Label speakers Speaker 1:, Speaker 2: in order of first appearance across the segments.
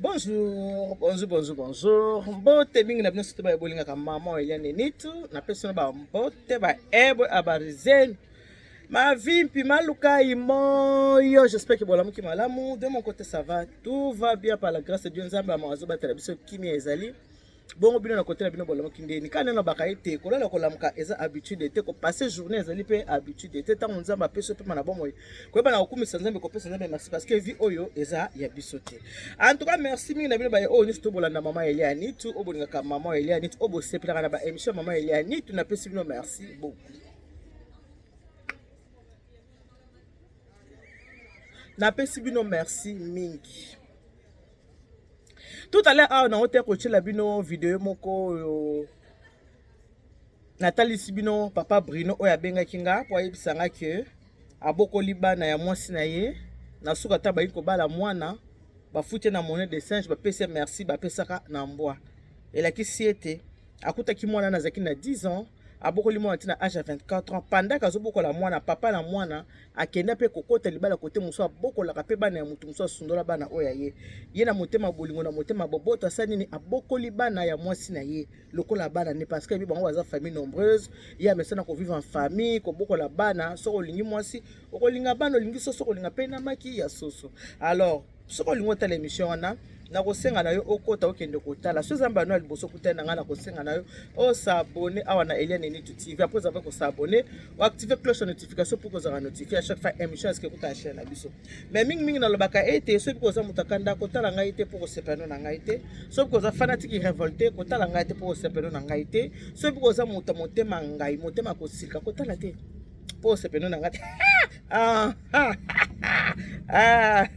Speaker 1: Bonjour, bonjour, bonjour, bonjour. Mbote mingi na bino surtout baye bolingaka maman Eliane Nitu. Napesi bino ba mbote ba ebo abarizenu. Ma vie mpi maluka imoyo. J'espère que bolamuki malamu. De mon côté ça va. Tout va bien par la grâce de Dieu. Nzambe amazo batela biso kimia ezali. Bongo bino na kote na bino bolamuki ndeni kaka nde nalobaka ete kolala kolamuka eza habitude te, kopase journée ezali mpe habitude te. Ntango Nzambe apesi yo mpema na bomoi, koyeba na kokumisa Nzambe, kopesa Nzambe merci parce que vie oyo eza ya biso te. En tout cas merci mingi na bino baye oyo nyonso to bolanda mama Elia Nitu, oyo bolingaka mama Elia Nitu, oyo bosepelaka na ba émission mama Elia Nitu, napesi bino merci beaucoup. Napesi bino merci mingi. Tout à l'heure awa nango te kotiela bino video moko oyo natalisi bino papa Bruno oyo abengaki nga mpo ayebisa nga ke abokoli bana ya mwasi na ye na suka ata bayi kobala mwana bafuti na monnaie de singe bapesi ye merci bapesaka na mbwa elakisi ete akutaki mwana na azalaki na 10 ans abokoli mwana ti na age ya 24 ans pendant azobokola mwana papa na mwana akenda mpe kokota libala kote mosusu abokolaka mpe bana ya moto mosusu asundola bana oyo ya ye ye na motema bolingo na motema boboto asali nini abokoli bana ya mwasi na ye lokola bana ne parce que yebi bango baza famille nombreuse ye amesana kovivre en famille kobokola bana soki olingi mwasi okolinga bana olingi soso okolinga mpe na maki ya soso alors soki olingi otala émission wana nakosenga na yo okota okende kotala soki eza mbano ya liboso okutani na ngai nakosenga na yo osabone awa na Eliane Nitu TV après avoir kosabone oactive cloche ya notification pour kozala notifie à chaque fois émission eske ekuta na chaîne na biso mais mingimingi nalobaka ete soki koza moto akanda kotala ngai te mpo kosepano na ngai te soki koza fanatique révolte kotala ngai te mpo kosepano na ngai te soki koza moto ya motema ngai motema kosilika kotala te mpo osepeno na ngai te ah, ah, ah,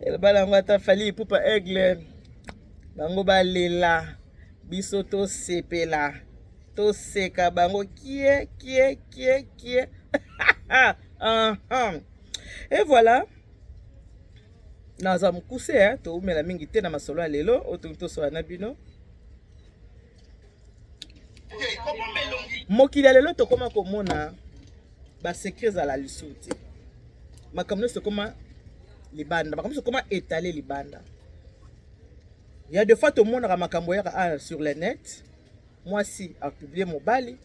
Speaker 1: eloba nango ata fali ipupa aigle bango balela biso tosepela toseka bango kie kie kie kie et voilà naza mokuse toumela mingi te na masolo ya lelo oyo tolingi tosola na bino Mokili ya lelo tokoma komona ba secret ezala lisusu te. Makambo nyonso ekoma libanda, makambo nyonso ekoma etale libanda. Ya des fois tomonaka makambo yaka ah, sur le net, mwasi a publier mobali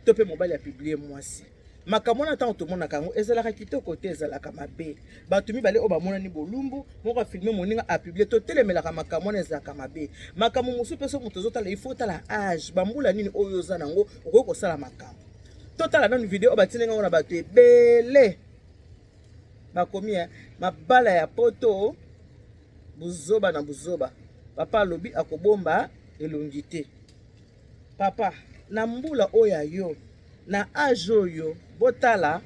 Speaker 1: to mpe mobali a publier mwasi. Makambo wana ntango tomonaka yango ezalaka kitoko te, ezalaka mabe. Bato mibale oyo bamonani bolumbu, moko afilme moninga apublie, totelemelaka makambo wana, ezalaka mabe. Makambo mosusu mpe soki moto ozotala, il faut otala age, bambula nini oyo oza nango okoki kosala makambo. Totala nanu video oyo batindaki yango na bato ebele, bakomi eh, mabala ya poto buzoba na buzoba. Papa alobi akobomba elongi te. Papa na mbula oyo ya yo na age oyo botala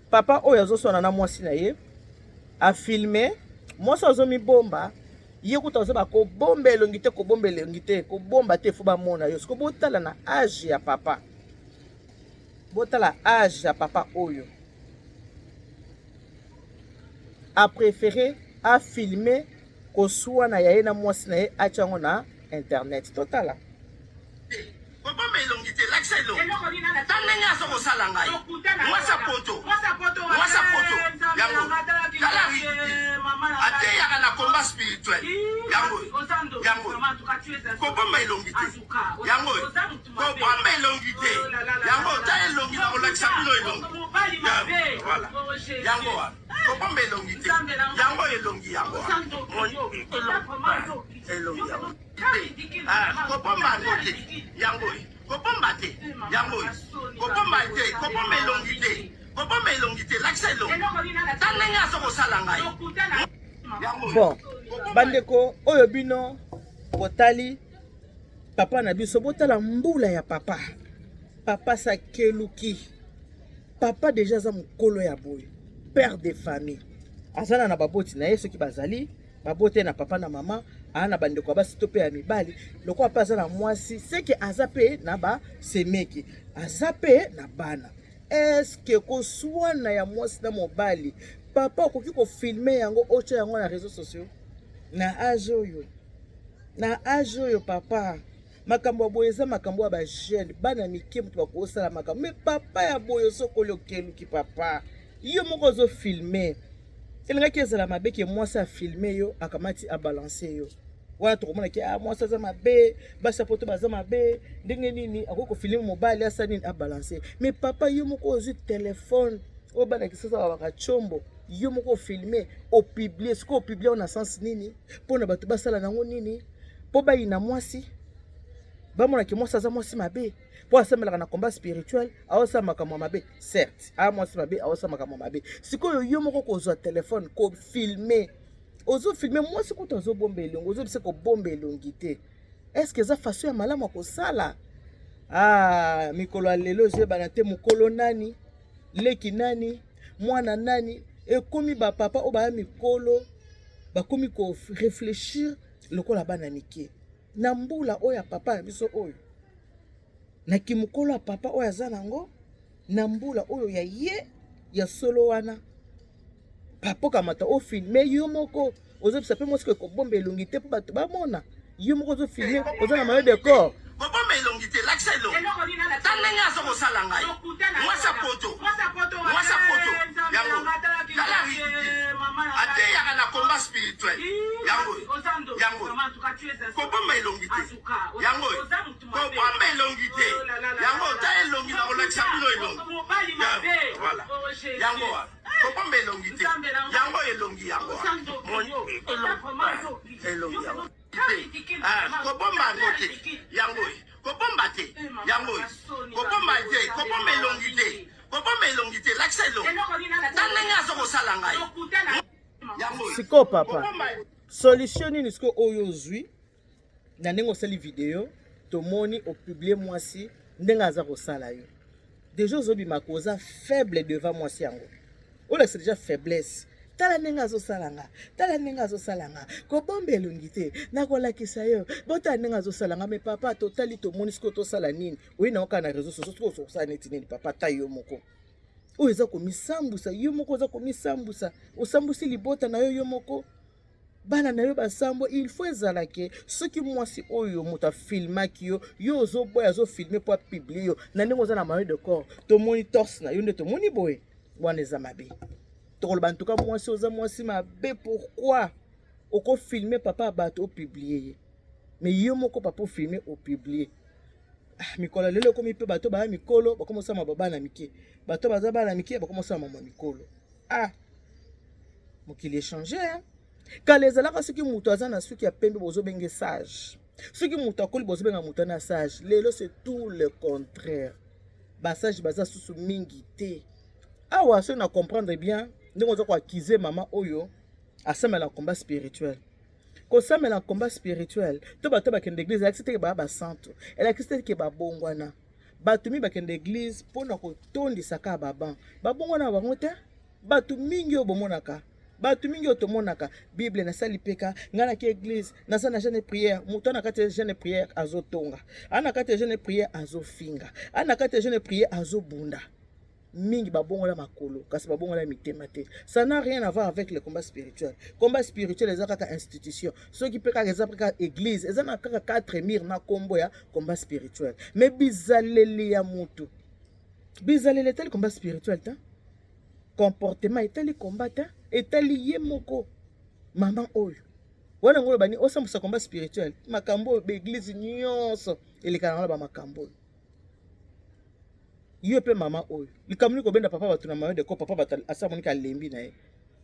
Speaker 1: papa oyo azoswana na mwasi na ye afilme mwasi azomibomba ye kutu azoba kobomba elongi te kobomba elongi te kobomba te fo bamona yo siko botala na age ya papa botala age ya papa oyo aprefere afilme koswana ya ye na mwasi na ye atya yango na internet totala
Speaker 2: kobomba elongi te lakisa elongi ta ndenge aza kosala ngai mwasi poto mwasi poto yango tala ateyaka na combat spirituel yango yango kobomba elongi te yango kobomba elongi te yango ta elongi na kolakisa bino elongi voilà yango wana kobomba elongi te yango elongi yango elongi yango ah, kobomba yango te yango kobomba te yango kobomba te kobomba elongi te kobomba elongi te lakisa elongi ta ndenge azo kosala ngai
Speaker 1: bon bandeko oyo bino botali papa na biso botala mbula ya papa papa sakeluki Papa deja aza mukolo ya boye, père de famille. Aza na baboti na ye soki bazali, baboti na papa na mama, aza na bandeko ya basi to pe ya mibali, lokola pe aza na mwasi, seke aza pe na ba semeki, aza pe na bana. Est-ce que koswana ya mwasi na mobali, papa okoki ko filmer yango otia yango na réseaux sociaux? Na age oyo, na age oyo papa Makambo ya boye eza makambo ya ba jeune bana mike moto bakosala makambo me papa ya boye osokoli okeluki papa yo moko ozo filme. Elingaki ezala mabe ke mwasi afilme yo, akamati abalance yo. Wana tokomona ke ah, mwasi aza mabe, basi ya poto baza mabe, ndenge nini akoki kofilme mobali asala nini abalance. Mais papa, yo moko ozwi telefone oyo bana Kisasa babaka tshombo, yo moko ofilme, opublie. Sikoyo opublie yango na sens nini? Mpona bato basala nango nini? Mpo bayina mwasi, bamonaki mwasi aza mwasi mabe mpo asambelaka na combat spirituel, aosala makambo ya mabe. Certes, aya mwasi mabe, aosala makambo ya mabe. Sikoyo yo moko kozwa telefone kofilme, ozofilme mwasi kutu azobomba elongi, ozobisa kobomba elongi te. Est-ce eza façon ya malamu ya kosala? Ah, mikolo ya lelo ezoyebana te mokolo nani, leki nani, mwana nani. Ekomi bapapa oyo baya mikolo bakomi koreflechir lokola bana mike. Na mbula oyo ya papa na biso oyo, na kimokolo ya papa oyo aza nango, na mbula oyo ya ye ya solo wana, papa okamata ofilme yo moko, ozobisa mpe mwasi kobomba elongi te mpo bato bamona. Yo moko ozofilme, oza na maillot de corps.
Speaker 2: Kobomba elongi te, lakisa elongi. Ta ndenge aza kosala ngai. Mwasi ya poto, mwasi ya poto yango, tala ridicule. Ateyaka na combat spirituel yango, yango kobomba elongi te, yango kobomba elongi te, yango ta elongi na kolakisa bino elongi. Voilà, yango wana kobomba elongi te, yango elongi yango elongi yango kobomba yango te, yango kobomba te, yango kobomba te, kobomba elongi te, kobomba elongi te, lakisa elongi. Ta ndenge aza kosala ngai.
Speaker 1: Sikoyo papa, solution nini sikoyo oyo ozwi na ndenge osali video, tomoni opublie mwasi ndenge aza kosala yo? Deja ozobima koza faible devant mwasi yango, olakisa deja faiblesse. Tala ndenge azosala nga, tala ndenge azosala nga, kobomba elongi te, nakolakisa yo, botala ndenge azosala nga. Me papa, totali, tomoni, sikoyo tosala nini? Oyi na kaka na réseau sociaux, sikoyo osala neti nini? Papa, ta yo moko oyo eza komisambusa, yo moko oza komisambusa, osambusi libota na yo, yo moko bana na yo basambo. Il faut ezala ke soki mwasi oyo moto afilmaki yo, yo ozoboya, azofilme mpo apublie yo na ndenge oza na maillot de corps, tomoni torse na yo nde tomoni boye, wana eza mabe. Tokoloba ntuka mwasi oza mwasi mabe. Pourquoi okofilme papa ya bato, opublie ye, mais yo moko papa ofilme, opublie? Ah, mikolo lelo ekomi mpe bato baya mikolo bakoma osala bana mike, bato baza bana mike bakoma osala mama mikolo. Ah, mokili echange. Kala ezalaka soki moto aza na suki ya pembe, bozobenge sage, soki moto akoli, bozobenga moto ana sage. Lelo c'est tout le contraire, basage baza susu mingi te. Awa soki na comprendre bien ndenge oza koaccuser mama oyo asamela combat spirituel, kosamela combat spirituel to bato bakende église elakisi teke baya basantu, elakisi teke babongwana. Bato mingi bakende église mpona kotondisa kaka baban, babongwana bango te. Bato mingi oyo bomonaka, bato mingi oyo tomonaka bible nasali peka, ngai naki église, naza na jeûne prière. Moto na kati ya jeûne prière azotonga, a na kati ya jeûne prière azofinga, a na kati ya jeûne prière azobunda. Mingi babongola makolo, kasi babongola mitema te. Ça n'a rien à voir avec le combat spirituel. Combat spirituel eza kaka institution, soki mpe kaka eza kaka église, eza na kaka quatre murs na nkombo ya combat spirituel. Mais bizaleli ya motu, bizaleli etali combat spirituel te, comportement etali combat te, etali ye moko mama oyo wana. Yango oyo bani osambwisa combat spirituel, makambo oyo baeglise nyonso elekaka na bamakambo oyo. Yo mpe mama oyo, likambo nini kobenda papa bato na maillot de corps? Papa bato asa moniki alembi na ye.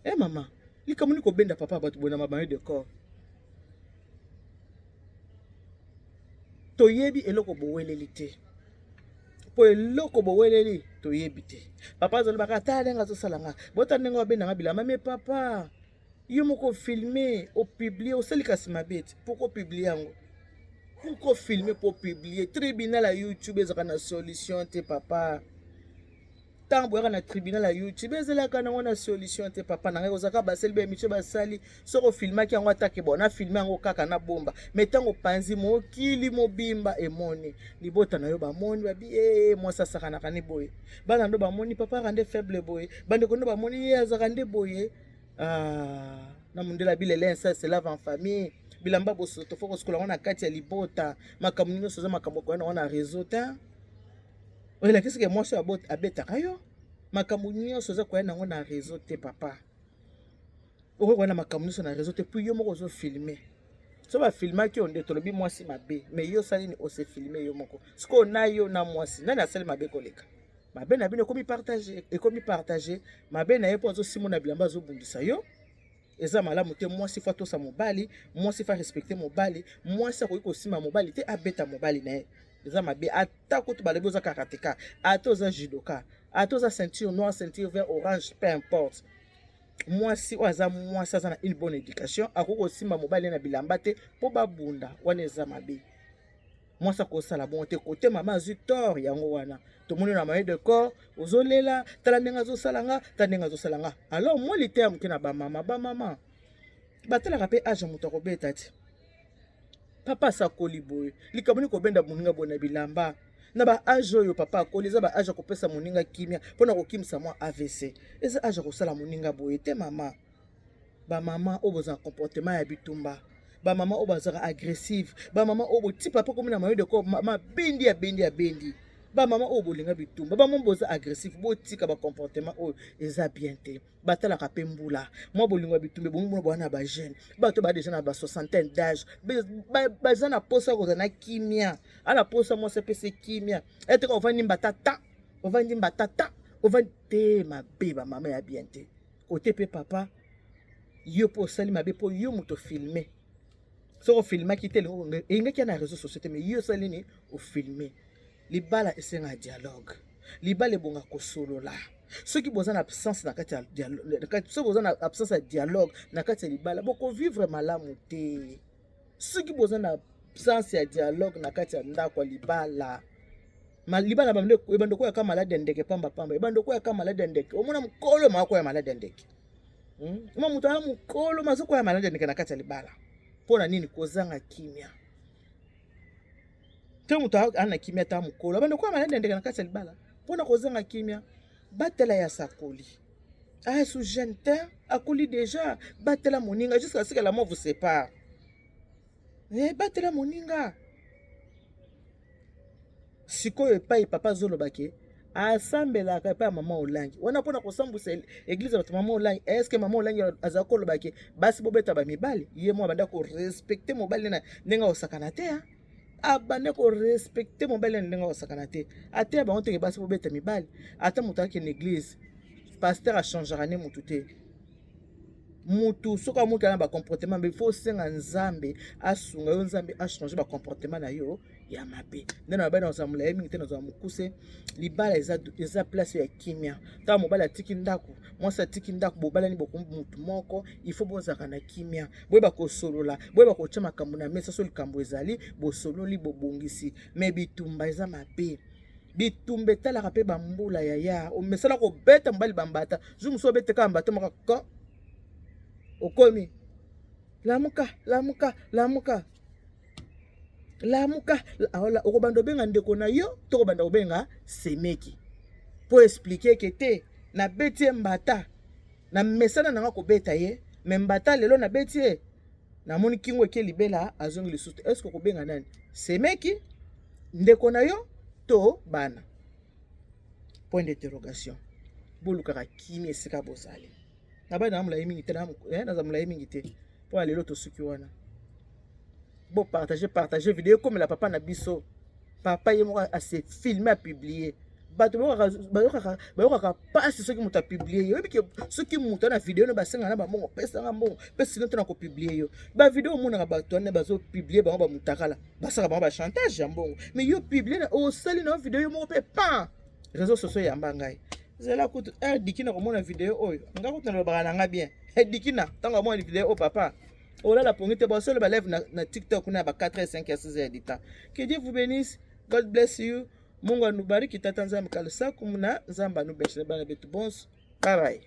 Speaker 1: E mama, likambo nini kobenda papa bato boye na maillot de corps? Toyebi eloko boweleli te, mpo eloko boweleli toyebi te. Papa azolobaka, tala ndenge azosala nga, bota ndenge abendanga bilamba. Me papa, yo moko ofilme, opublie, osali kasi mabe te. Pourquoi opublie yango? Pourquoi filme mpo publie? Tribunal ya YouTube ezalaka na solution te, papa. Ntango boyaka na tribunal ya YouTube, ezalaka nango na solution te, papa na ngai. Kozalaka basali baémission, basali soki ofilmaki yango, atake bon, nafilme yango kaka na bomba. Me ntango opanzi mokili mobimba emoni, libota na yo bamoni, babi e mwasi asakanaka ne boye, bana ndo bamoni papa aka nde faible boye, bandeko ndo bamoni ye azalaka nde boye. Ah, na mondela bilele se lave en famille. Bilamba bosoto fo kosukola yango na kati ya libota. Makambo nyonso eza makambo koya nango na réseau te. Oyelakisi ke mwasi oyo abetaka yo, makambo nyonso eza koya nango na réseau te, papa. Okoki koya na makambo nyonso na réseau te, puis yo moko ozofilme. So bafilmaki yo nde tolobi mwasi mabe, mais yo osali nini? Ose filme yo moko. Sikoyo na yo na mwasi, nani asali mabe koleka? Mabe na bino ekomi partage, ekomi partage mabe na ye mpo azosimona bilamba, azobundisa yo. Eza malamu te. Mwasi faut atosa mobali, mwasi faut respecte mobali. Mwasi akoki kosimba mobali te, abeta mobali na ye, eza mabe. Ata kutu balobi oza karateka, ata oza judoka, ata oza ceinture noire, ceinture vert, orange, peu importe, mwasi oyo aza mwasi, aza na une bonne éducation, akoki kosimba mobali na bilamba te mpo babunda. Wana eza mabe. Mwasi akosala bongo te. Kote mama azwi tort, yango wana tomoni na maye de corps ozolela: tala ndenge azosala nga, tala ndenge azosala nga. Alors mwa liteya moke na bamama. Bamama batalaka mpe age ya moto akobeta ti. Papa asakoli boye, likambo nini kobenda moninga boye na bilamba na ba âge oyo papa akoli? Eza ba âge ya kopesa moninga kimia mpona kokimisa mwa AVC. Eza âge ya kosala moninga boye te. Mama, bamama oyo bozala comportement ya bitumba, bamama oyo bazalaka agressive, bamama oyo boti papa komi na mayo de corps, mabendi, abendi, abendi, bamama oyo bolinga bitumba, bamama boza agressive, botika bacomportement oyo, eza bien te. Batalaka mpe mbula. Mwa bolingo ya bitumba ebongi mpona bwana bajeune. Bato baa déjà na ba soixantaine d'âge baza na posa kozala na kimia. Ala posa mwasi apesi kimia eteka. Ovandi mbata ta, ovandi mbata ta, ovandi te, mabe. Bamama ya bien te. Kote mpe papa, yo mpo osali mabe, mpo yo moto ofilme. Soki ofilmaki te, elingaki ya na réseau sociaux te, mais yo osali nini? Ofilme. Libala esengaka dialogue. Libala ebonga kosolola. Soki boza na absence na kati ya, soki boza na absence ya dialogue na kati ya libala, bokovivre malamu te. Soki boza na absence ya dialogue na kati ya ndako ya libala, libala ebanda koyaka maladi ya ndeke pambapamba, ebanda koyaka maladi ya ndeke. Omona mokolo makoya maladi ya ndeke, Ma moto aza mokolo, mazokoya maladi ya ndeke na kati ya libala. Mpo na nini? Kozanga kimia te. Moto aza na kimia ta mokolo, abanda koya maladi ya ndeke na kati ya libala mpona kozanga kimia. Batela ya sakoli asu jeune te, akoli déjà. Batela moninga jusqu'à ce que la mort vous sépare. Batela moninga. Sikoyo epai papa azoloba ke asambelaka epai ya mama Olangi wana mpona kosambwisa église ya bato. Mama Olangi, est-ce mama Olangi azala koloba ke basi bobeta bamibali? Ye mo abanda korespecte mobali na ndenge akosakana te. Abanda korespecte mobali na ndenge akosakana te. Ateya bango teke basi bobeta mibali. Ata moto akende église, pasteur achangeaka ne motu te. Mutu soki amoki na bacomportement mabe, faut osenga Nzambe asunga yo, Nzambe achange bacomportement na yo ya mabe. Nde na mabali, nazala molai mingi te, nazala mokuse. Libala eza place ya kimia. Ntango mobali atiki ndako, mwasi atiki ndako, bobalani, bokomi mutu moko, il faut bozalaka na kimia, boyeba kosolola, boyeba kotia makambo na mesa. So likambo ezali, bosololi, bobongisi. Mais bitumba eza mabe. Bitumba etalaka mpe bambula. Yaya, omesala kobeta mobali bambata, jour mosusu obeteka bambata moko ko okomi lamuka, lamuka, lamuka, lamuka. Okobanda obenga ndeko na yo to kobanda kobenga semeki mpo expliquer ke te, nabeti ye mbata na mesana nanga kobeta ye, mais mbata lelo nabeti ye, namoni kingo eke libela, azongi lisusu te. Est-ce kobenga nani? Semeki, ndeko na yo to bana? Point d'interrogation. Bolukaka kimia esika bozali. Na bana na molai mingi te, naza molai mingi te mpo ya lelo. Tosuki wana. Bopartage, partage video ekomela papa na biso. Papa ye moko ase filme, apublie. Bato bayokaka mpasi soki moto apublie ye. Oyebi ke soki moto ana video no, basengaka na bambongo: pesanga mbongo, mpe sino te na kopublie yo. Bavideo omonaka bato wana bazopublie bango, bamutakala, basaka bango bachantage ya mbongo. Mais yo publie, osali na yo video yo moko mpe pan, réseau sociaux eyamba ngai. Zela kutu dikina komona video oyo. Nga kutu nalobaka na nga bien. Dikina, ntango amona video oyo, papa olala pongi te. Bosolo balève na TikTok kuna ya ba 4 h, 5 h, 6 h du temps. Que Dieu vous bénisse. God bless you. Mungu anubariki. Tata Nzambe kalusaku na Nzambe anubeshele bana betu bonso. Bye bye.